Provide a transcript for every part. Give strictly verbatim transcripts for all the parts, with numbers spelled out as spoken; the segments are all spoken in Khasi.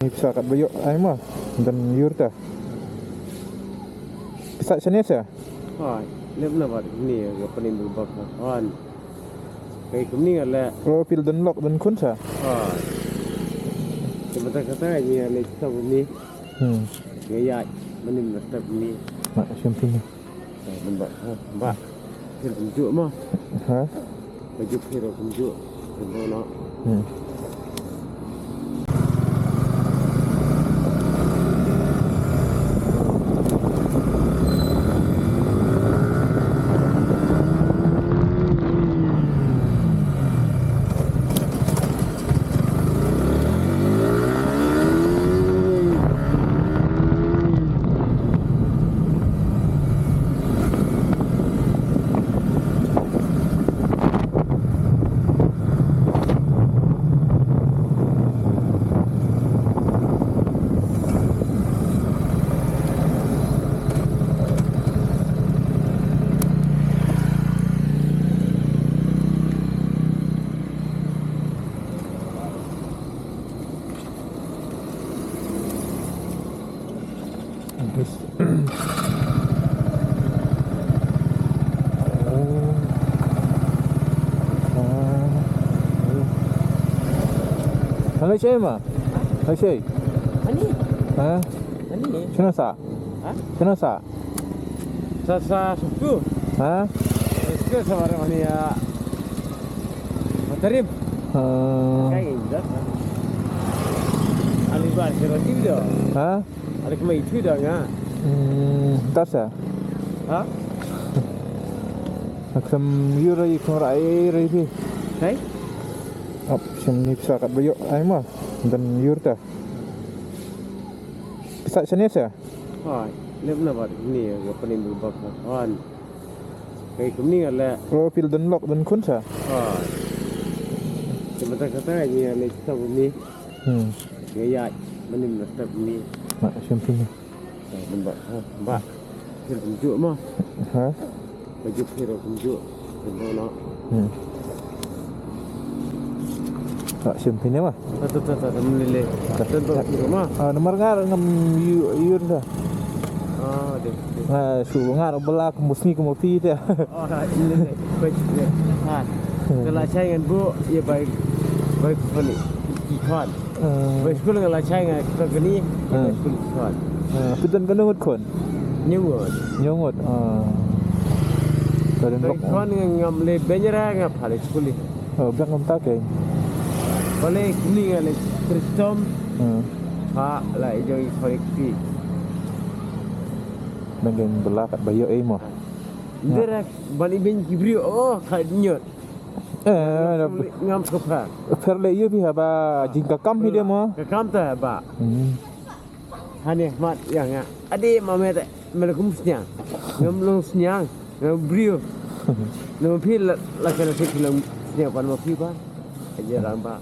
Ni pisa kat ba ïoh ai ma. Dan yur ta. Pisa shane sa? Hooid, lem na bad ni ga panin du bak hooid. Kai kumni nga le. Oh, pil dan lok dan khun sa? Hooid. Te mynta kata ni nga le stop ni. Hmm. Nga ïaid, manin na stop ni. Ma, shim pin ni. Ba, ba, ba. Phi kumjuh mo. Ha? Ba juh phi kumjuh. Kumjuh no. Hmm. Hello, Shema. Hello, Shay. Ani? Ha? Ani? Shino sa? Ha? Shino sa? Sa, sa, suku. Ha? Suku sa, mari, mari, ya. Matarim. Ha. Kayak gitu. Ani bar, kira gitu. Ha? Ada kemai itu dah, ya. Hmm, tas ya? Ha? Aksam yur ai kong rai rai pi. Hai? Ap, sem ni pisa kat ba ïoh ai ma. Dan yur ta. Pisa shane sa? Hooid, lem na bad ni ga panin du bak hooid. Kai kumni nga le. Oh, pil dan lok dan khun sa? Hooid. Te mynta kata ni nga le stop ni. Hmm. Nga ïaid, manin na stop ni. Ma, shim pin ni. Ba, ba, ha, ba. Phi kumjuh mo. Ha? Ba juh phi kumjuh. Kumjuh no. Hmm. Ba, shim pin ni ma. Ta, ta, ta, ta, ta, mlele. Ta, ta, ta. Ah, namar nga ngam ïoh, ïoh ta. Ah, deh, deh. Ah, shu nga bela ka musngi ka mupi ta. Oh, ha, mlele. Baik, ya. Ha. Kalau saya ngan bu, ya baik. Baik, funny. Ikan. Ah. Bai skul nga la chai nga kita kani. Ah. Bai skul ikan. Ah, phi don katno ngut khun? Hynñiew ngut. Hynñiew ngut. Ah. Ka don bok. Ikan nga ngam le benjara nga pale skul ni. Oh, bok ngam ta ke. Pale kuni nga le Kristom. Ah. Ha la ijong ikan ki. Bengeng bela kat bayo eh mo. Ndera bani ben kibrio oh ka nyot. Eh, ngam skop pher. Pher le ïa phi haba jingkakam hi de mo. Kakam ta ba. Hmm. Hane mat ïa nga. Ade ma me te me le kum sniang. Ngam long sniang. Ngam brio. Ngam phi la la kana phi long sniang pan ma phi ba. Aja rang ba.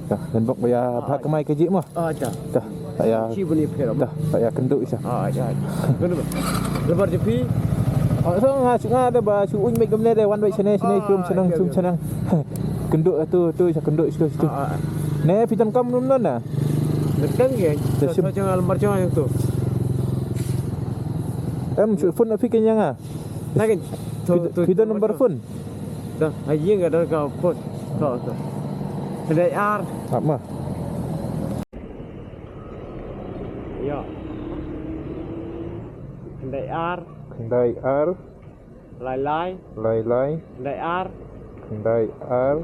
Ta, dan bok ba ïa bha kamai ka jik mo. Ah, ta. Ta, ta ïa. Chi buni pher. Ta, ta ïa kynduh isa. Ah, ta. Kynduh. Lebar je phi. Oh, so nga shu nga da ba shu uñ me gumne de wan bai shane shane shum shanang shum shanang. Kynduh tu tu isa kynduh isa tu. Ah, ah. Ne phi tam kam num non na. Letang ye. Ta shim. Sa jong lebar jong tu. Em shu phone phi kenya nga. Lagi. Tu tu. Phi don number phone. Da, ha ïing ka don ka phone. To, to. Khyndai ar. Ap ma. Ïa. Khyndai ar. Khyndai ar. Lai lai. Lai lai. Khyndai ar. Khyndai ar.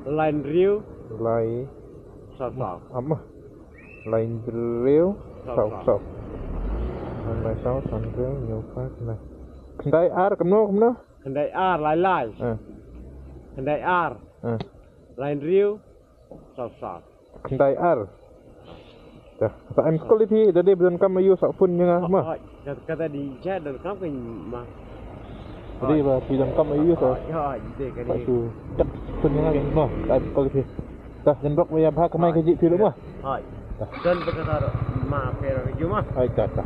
Lai hynriew. Lai. Saw saw. Ap ma. Lai hynriew. Saw saw. Saw saw. Lai saw, lai hynriew, hynñiew phra, khyndai. Khyndai ar, kumno, kumno? Khyndai ar, lai lai. Eh. Khyndai ar. Eh. Lai hynriew. Saw saw. Khyndai ar. Te, sa em skul ïa phi, da dei ba donkam ïa u sa phone ïa nga ma. Hooid, kata, kata dei sa donkam ka ma. Dei ba phi donkam ïa u sa. Hooid, hooid, dei ka dei. Sa phone ïa nga ma, sa em skul ïa phi. Te, jan bok ïa bha kamai ka jik phi ruh ma. Hooid. Te. Don ba kata ruh ma phi ruh ju ma. Hooid, te, te.